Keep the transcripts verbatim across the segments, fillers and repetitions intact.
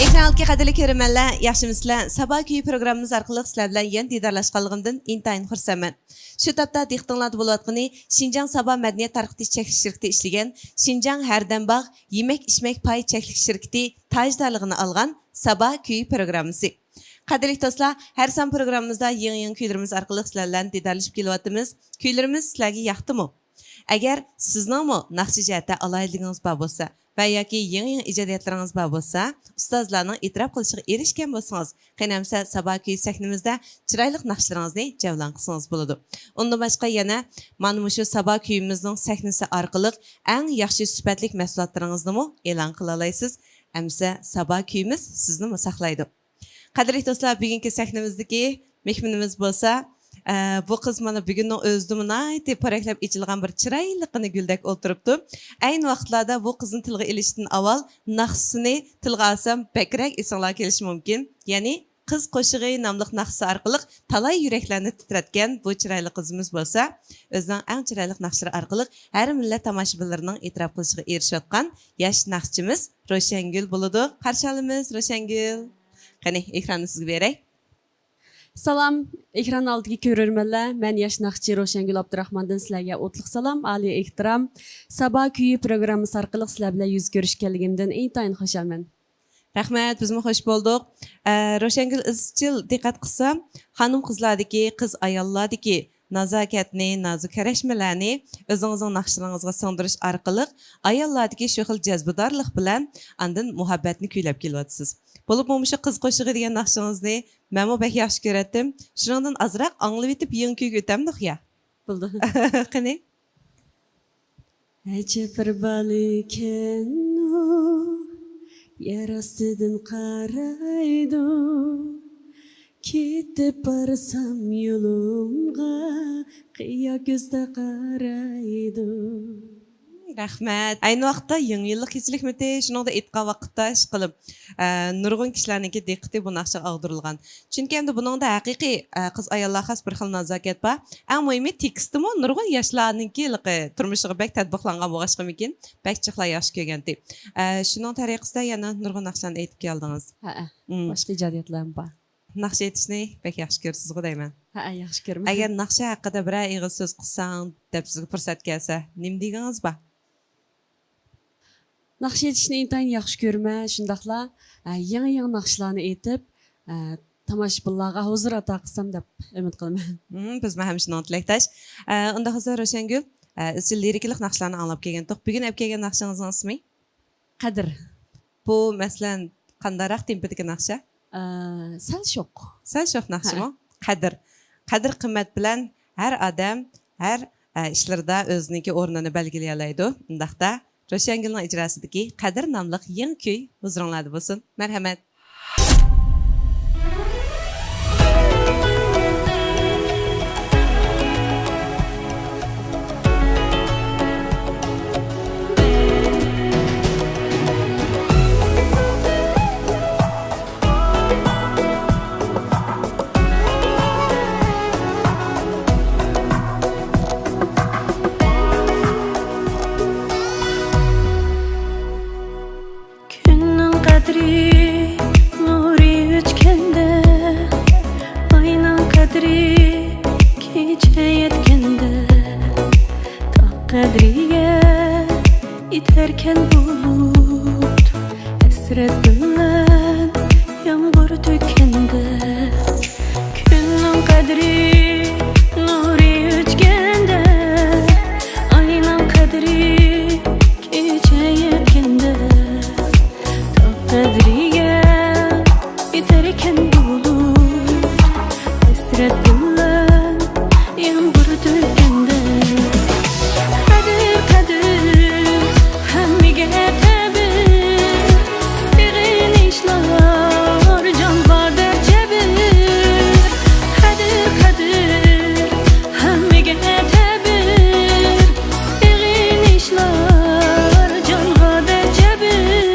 ئېكران ئالدىدىكى قەدىرلىك كۆرۈرمەنلەر، ياخشىمۇسىلەر؟ سابا كۈيى پروگراممىمىز ئارقىلىق سىلەر بىلەن يەنە دىدارلاشقانلىقىمدىن ئىنتايىن خۇرسەنمەن. شۇ تاپتا دىققىتىڭلاردا بولۇۋاتقىنى شىنجاڭ سابا مەدەنىيەت تارقىتىش چەكلىك شىركىتى ئىشلىگەن شىنجاڭ ھەردەم باغ يېمەك ئىچمەك پاي چەكلىك شىركىتى تاجدارلىقىنى ئالغان سابا كۈيى پروگراممىسى. قەدىرلىك دوستلار، ھەر سان پروگراممىمىزدا يېڭى يېڭى كۈيلىرىمىز ئارقىلىق سىلەر بىلەن دىدارلىشىپ كېلىۋاتىمىز. كۈيلىرىمىز سىلەرگە ياقتىمۇ؟ ئەگەر سىزنىڭمۇ ناخشا جەھەتتە ئالاھىدىلىكىڭىز بار بولسا ۋە ياكى يېڭى يېڭى ئىجادىيەتلىرىڭىز بار بولسا، ئۇستازلارنىڭ ئېتىراپ قىلىشىغا ئېرىشكەن بولسىڭىز، قېنى ئەمسە سابا كۈيى سەھنىمىزدە چىرايلىق ناخشىلىرىڭىزنى جەۋلان قىلسىڭىز بولىدۇ. ئۇندىن باشقا يەنە مانا مۇشۇ سابا كۈيىمىزنىڭ سەھنىسى ئارقىلىق ئەڭ ياخشى سۈپەتلىك مەھسۇلاتلىرىڭىزنىمۇ ئېلان قىلالايسىز. ئەمسە سابا كۈيىمىز سىزنىمۇ ساقلايدۇ. قەدىرلىك دوستلار، بۈگۈنكى سەھنىمىزدىكى مېھمىنىمىز بولسا، ئە، بۇ قىز مانا بۈگۈننىڭ ئۆزىدىمۇ ناھايىتى پورەكلەپ ئېچىلغان بىر چىرايلىققىنە گۈلدەك ئولتۇرۇپتۇ. ئەينى ۋاقىتلاردا بۇ قىزنى تىلغا ئېلىشتىن ئاۋۋال ناخشىسىنى تىلغا ئالسام بەكرەك ئېسىڭلارغا كېلىشى مۇمكىن. يەنى قىز قوشىقى ناملىق ناخشىسى ئارقىلىق تالاي يۈرەكلەرنى تىترەتكەن بۇ چىرايلىق قىزىمىز بولسا، ئۆزىنىڭ ئەڭ چىرايلىق ناخشىلىرى ئارقىلىق ھەر مىللەت تاماشىبىنلىرىنىڭ ئېتىراپ قىلىشىغا ئېرىشىۋاتقان ياش ناخشىچىمىز روشەنگۈل بولىدۇ. قارشى ئالىمىز، روشەنگۈل. قېنى، ئېكراننى سىزگە بېرەي. سالام، ئېكران ئالدىدىكى كۆرۈرمەنلەر، مەن ياش ناخشىچى روشەنگۈل ئابدۇراخماندىن سىلەرگە ئوتلۇق سالام، ئالىي ئېھتىرام. سابا كۈيى پروگراممىسى ئارقىلىق سىلەر بىلەن يۈز كۆرۈشكەنلىكىمدىن ئىنتايىن خۇشالمەن. رەھمەت، بىزمۇ خوش بولدۇق. ئە، روشەنگۈل ئىزچىل دىققەت قىلسا، خانىم-قىزلاردىكى، قىز-ئاياللاردىكى نازاكەتنى، نازۇ كەرەشمىلەرنى ئۆزىڭىزنىڭ ناخشىلىرىڭىزغا سىڭدۈرۈش ئارقىلىق ئاياللاردىكى شۇ خىل جەزبىدارلىق بىلەن ئاندىن مۇھەببەتنى كۈيلەپ كېلىۋاتىسىز. بولۇپمۇ مۇشۇ قىز قوشىقى دېگەن ناخشىڭىزنى مەنمۇ بەك ياخشى كۆرەتتىم. شۇنىڭدىن ئازراق ئاڭلىۋېتىپ يېڭى كۈيگە ئۆتەمدۇق يا؟ بولدى. قېنى؟ ئەجەب بىر بالىكەن ئۇ، يەر ئاستىدىن قارايدۇ. كېتىپ بارسام يولۇمغا، قىيا كۆزدە قارايدۇ. رەھمەت. ئەينى ۋاقىتتا يېڭى يىللىق كېچىلىك مىتى، شۇنىڭدا ئېيتقان ۋاقىتتا ئىشقىلىپ، ئە، نۇرغۇن كىشىلەرنىڭكى دىققىتى بۇ ناخشىغا ئاغدۇرۇلغان. چۈنكى ئەمدى بۇنىڭدا ھەقىقىي، ئە، قىز-ئاياللارغا خاس بىر خىل نازاكەت بار. ئەڭ مۇھىمى، تېكىستىمۇ نۇرغۇن ياشلارنىڭكى ھېلىقى تۇرمۇشىغا بەك تەتبىقلانغان بولغاچقىمىكىن، بەك جىقلار ياخشى كۆرگەنتى. ئە، شۇنىڭ تەرىقىسىدە يەنە نۇرغۇن ناخشىلارنى ئېيتىپ كەلدىڭىز. ھەئە. مم. باشقا ئىجادىيەتلەرمۇ بار. ناخشا ئېيتىشنى بەك ياخشى كۆرىسىزغۇ دەيمەن. ھەئە، ياخشى كۆرىمەن. ئەگەر ناخشا ھەققىدە بىرەر ئېغىز سۆز قىلساڭ دەپ سىزگە پۇرسەت كەلسە، نېمە دېگىڭىز بار؟ ناخشا ئېيتىشنى ئىنتايىن ياخشى كۆرىمەن، شۇنداقلا، ئە، يېڭى-يېڭى ناخشىلارنى ئېيتىپ، ئە، تاماشىبىنلارغا ھۇزۇر ئاتا قىلسام دەپ ئۈمىد قىلىمەن. مم، بىزمۇ ھەم شۇنىڭغا تىلەكداش. ئە، ئۇنداق بولسا روشەنگۈل، ئە، ئىزچىل لىرىكىلىق ناخشىلارنى ئاڭلاپ كەلگەنتۇق. بۈگۈن ئەپ كەلگەن ناخشىڭىزنىڭ ئىسمى؟ قەدىر. بۇ، مەسىلەن، قانداقراق تېمپىدىكى ناخشا؟ ئە، سەل شوخ. سەل شوخ ناخشىمۇ؟ ھە. قەدىر. قەدىر-قىممەت بىلەن ھەر ئادەم ھەر، ئە، ئىشلىرىدا ئۆزىنىڭكى ئورنىنى بەلگىلىيەلەيدۇ. ئۇنداقتا، روشەنگۈلنىڭ ئىجراسىدىكى قەدىر ناملىق يېڭى كۈي ھۇزۇرۇڭلاردا بولسۇن. مەرھەمەت. كۈننىڭ قەدرى نۇرى ئۆچكەندە، ئاينىڭ قەدرى كېچە يەتكەندە، تاغ قەدرىگە يېتەركەن بۇلۇت، ھەسرەت بىلەن يامغۇر تۆككەندە. كۈننىڭ قەدرى نۇرى ئۆچكەندە، ئاينىڭ قەدرى كېچە يەتكەندە، تاغ قەدرىگە يېتەركەن بۇلۇت، ھەسرەت بىلەن يامغۇر تۆككەندە. قەدىر، قەدىر، ھەممىگە تەبىر، ئېغىنىشلار جانغا دەرد جەبىر. قەدىر، قەدىر، ھەممىگە تەبىر، ئېغىنىشلار جانغا دەرد جەبىر.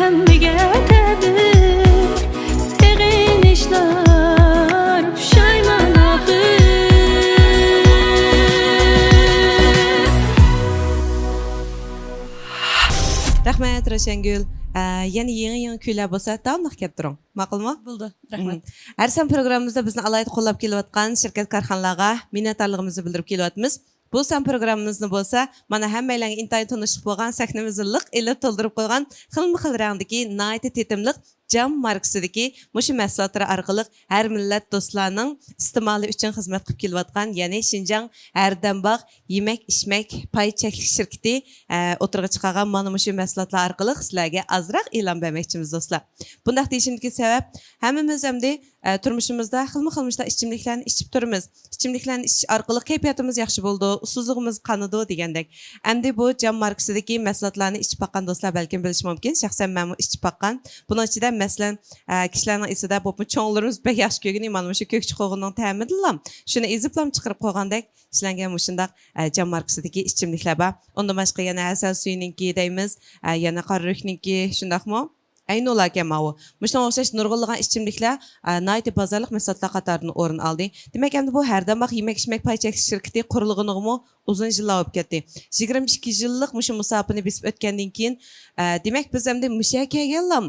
ھەممىگە تەبىر، سېغىنىشلار پۇشايمان ئاخىر. رەھمەت، روشەنگۈل. ئە، يەنە يېڭى-يېڭى كۈيلەر بولسا، داۋاملىق كەپ تۇرۇڭ. ماقۇلمۇ؟ بولدى، رەھمەت. مم. ھەر سان پروگراممىمىزدا بىزنى ئالاھىدە قوللاپ كېلىۋاتقان شىركەت، كارخانىلارغا مىننەتدارلىقىمىزنى بىلدۈرۈپ كېلىۋاتىمىز. بۇ سان پروگراممىمىزنى بولسا، مانا ھەممەيلەنگە ئىنتايىن تونۇشلۇق بولغان، سەھنىمىزنى لىق ئېلىپ تولدۇرۇپ قويغان خىلمۇ خىل رەڭدىكى ناھايىتى تېتىملىق جام ماركىسىدىكى مۇشۇ مەھسۇلاتلىرى ئارقىلىق ھەر مىللەت دوستلارنىڭ ئىستېمالى ئۈچۈن خىزمەت قىلىپ كېلىۋاتقان، يەنى شىنجاڭ ھەردەمباغ يېمەك-ئىچمەك پاي چەكلىك شىركىتى، ئە، ئوتتۇرىغا چىقارغان مانا مۇشۇ مەھسۇلاتلار ئارقىلىق سىلەرگە ئازراق ئىلھام بەرمەكچىمىز، دوستلار. بۇنداق دېيىشىمدىكى سەۋەب، ھەممىمىز ئەمدى، ئە، تۇرمۇشىمىزدا خىلمۇ خىل مۇشۇنداق ئىچىملىكلەرنى ئىچىپ تۇرىمىز. ئىچىملىكلەرنى ئىچىش ئارقىلىق كەيپىياتىمىز ياخشى بولىدۇ، ئۇسسۇزلۇقىمىز قانىدۇ دېگەندەك. ئەمدى بۇ جام ماركىسىدىكى مەھسۇلاتلارنى ئىچىپ باققان دوستلار بەلكىم بىلىشى مۇمكىن. شەخسەن مەنمۇ ئىچىپ باققان. بۇنىڭ ئىچىدە، مەسىلەن، ئە، كىشىلەرنىڭ ئېسىدە بولۇپمۇ چوڭلىرىمىز بەك ياخشى كۆرگىنى مانا مۇشۇ كۆكچە قوغۇننىڭ تەمىدىنلا شۇنى ئېزىپلام چىقىرىپ قويغاندەك، ئىشلەنگەن مۇشۇنداق، ئە، جام ماركىسىدىكى ئىچىملىكلەر بار. ئۇندىن باشقا يەنە ھەسەل سۈيىنىڭكى دەيمىز، ئە، يەنە قارىئۆرۈكنىڭكى، شۇنداقمۇ؟ ئەينۇلا ئىكەن ماۋۇ. مۇشۇنىڭغا ئوخشاش نۇرغۇنلىغان ئىچىملىكلەر، ئە، ناھايىتى بازارلىق مەھسۇلاتلار قاتارىدىن ئورۇن ئالدى. دېمەك، ئەمدى بۇ ھەردەمباغ يېمەك-ئىچمەك پاي چەكلىك شىركىتى قۇرۇلغىنىغىمۇ ئۇزۇن يىللار بولۇپ كەتتى. يىگىرمە ئىككى يىللىق مۇشۇ مۇساپىنى بېسىپ ئۆتكەندىن كېيىن، ئە، دېمەك، بىز ئەمدى مۇشۇ يەرگە كەلگەنلام،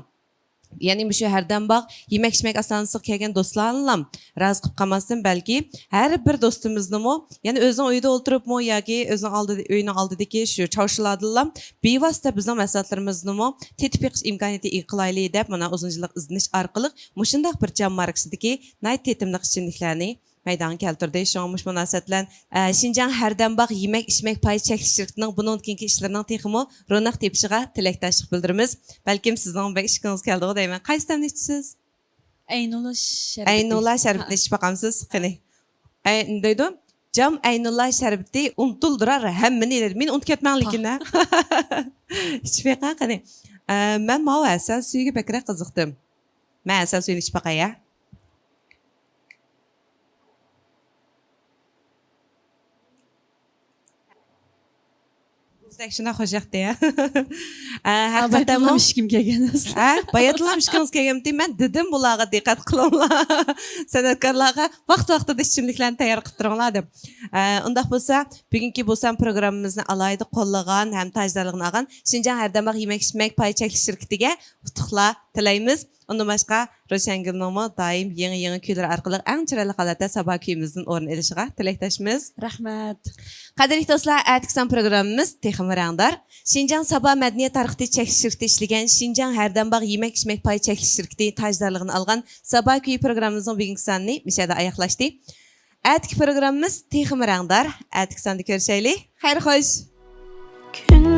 يەنى مۇشۇ ھەردەمباغ يېمەك-ئىچمەك ئاستانىسىغا كەلگەن دوستلارنىلام رازى قىلىپ قالماستىن، بەلكى ھەر بىر دوستىمىزنىمۇ، يەنى ئۆزىنىڭ ئۆيىدە ئولتۇرۇپمۇ ياكى ئۆزىنىڭ ئالدىدا، ئۆيىنىڭ ئالدىدىكى شۇ چارشۇلاردىنلام بىۋاسىتە بىزنىڭ مەھسۇلاتلىرىمىزنىمۇ تېتىپ بېقىش ئىمكانىيىتىگە ئىگە قىلايلى دەپ، مانا ئۇزۇن يىللىق ئىزدىنىش ئارقىلىق مۇشۇنداق بىر جام ماركىسىدىكى ناھايىتى تېتىملىق ئىچىملىكلەرنى مەيدانغا كەلتۈردى. شۇڭا مۇشۇ مۇناسىۋەت بىلەن، ئە، شىنجاڭ ھەردەمباغ يېمەك-ئىچمەك پاي چەكلىك شىركىتىنىڭ بۇنىڭدىن كېيىنكى ئىشلىرىنىڭ تېخىمۇ روناق تېپىشىغا تىلەكداشلىق بىلدۈرىمىز. بەلكىم سىزنىڭ بەك ئىچكۈڭىز كەلدىغۇ دەيمەن. قايسى تەمنى ئىچىسىز؟ ئەينۇلا شەربىتى. ئەينۇلا شەربىتىنى ئىچىپ باقامسىز؟ قېنى. ئەي، نېمە دەيدۇ؟ جام ئەينۇلا شەربىتى ئۇنتۇلدۇرار ھەممىنى دەيدۇ. مېنى ئۇنتۇپ كەتمەڭ لېكىن، ھە؟ ئىچىپ بېقىڭ قېنى. ئە، مەن ماۋۇ ھەسەل سۈيىگە بەكرەك قىزىقتىم. مەن ھەسەل سۈيىنى ئىچىپ باقاي، ھە؟ بىزدەك شۇنداق خوش ياقتى، ھە؟ ئە، ھەقىقەتەنمۇ باياتىنلا ئىچكۈم كەلگەن ئەسلى. ھە؟ باياتىنلا ئىچكۈڭىز كەلگەنتى، مەن دېدىم بۇلارغا دىققەت قىلىڭلار. سەنئەتكارلارغا ۋاقىت-ۋاقتىدا ئىچىملىكلەرنى تەييار قىلىپ تۇرۇڭلار دەپ. ئە، ئۇنداق بولسا، بۈگۈنكى بۇ سان پروگراممىمىزنى ئالاھىدە قوللىغان ھەم تاجدارلىقىنى ئالغان شىنجاڭ ھەردەمباغ يېمەك-ئىچمەك پاي چەكلىك شىركىتىگە ئۇتۇقلار تىلەيمىز. ئۇندىن باشقا، روشەنگۈلنىڭمۇ دائىم يېڭى-يېڭى كۈيلىرى ئارقىلىق ئەڭ چىرايلىق ھالەتتە سابا كۈيىمىزدىن ئورۇن ئېلىشىغا تىلەكداشمىز. رەھمەت. قەدىرلىك دوستلار، ئەتىكى سان پروگراممىمىز تېخىمۇ رەڭدار. شىنجاڭ سابا مەدەنىيەت تارقىتىش چەكلىك شىركىتى ئىشلىگەن شىنجاڭ ھەردەمباغ يېمەك-ئىچمەك پاي چەكلىك شىركىتى تاجدارلىقىنى ئالغان سابا كۈيى پروگراممىمىزنىڭ بۈگۈنكى سانىنى مۇشۇ يەردە ئاياغلاشتى. ئەتىكى پروگراممىمىز تېخىمۇ رەڭدار. ئەتىكى ساندا كۆرۈشەيلى. خەير خوش. كۈن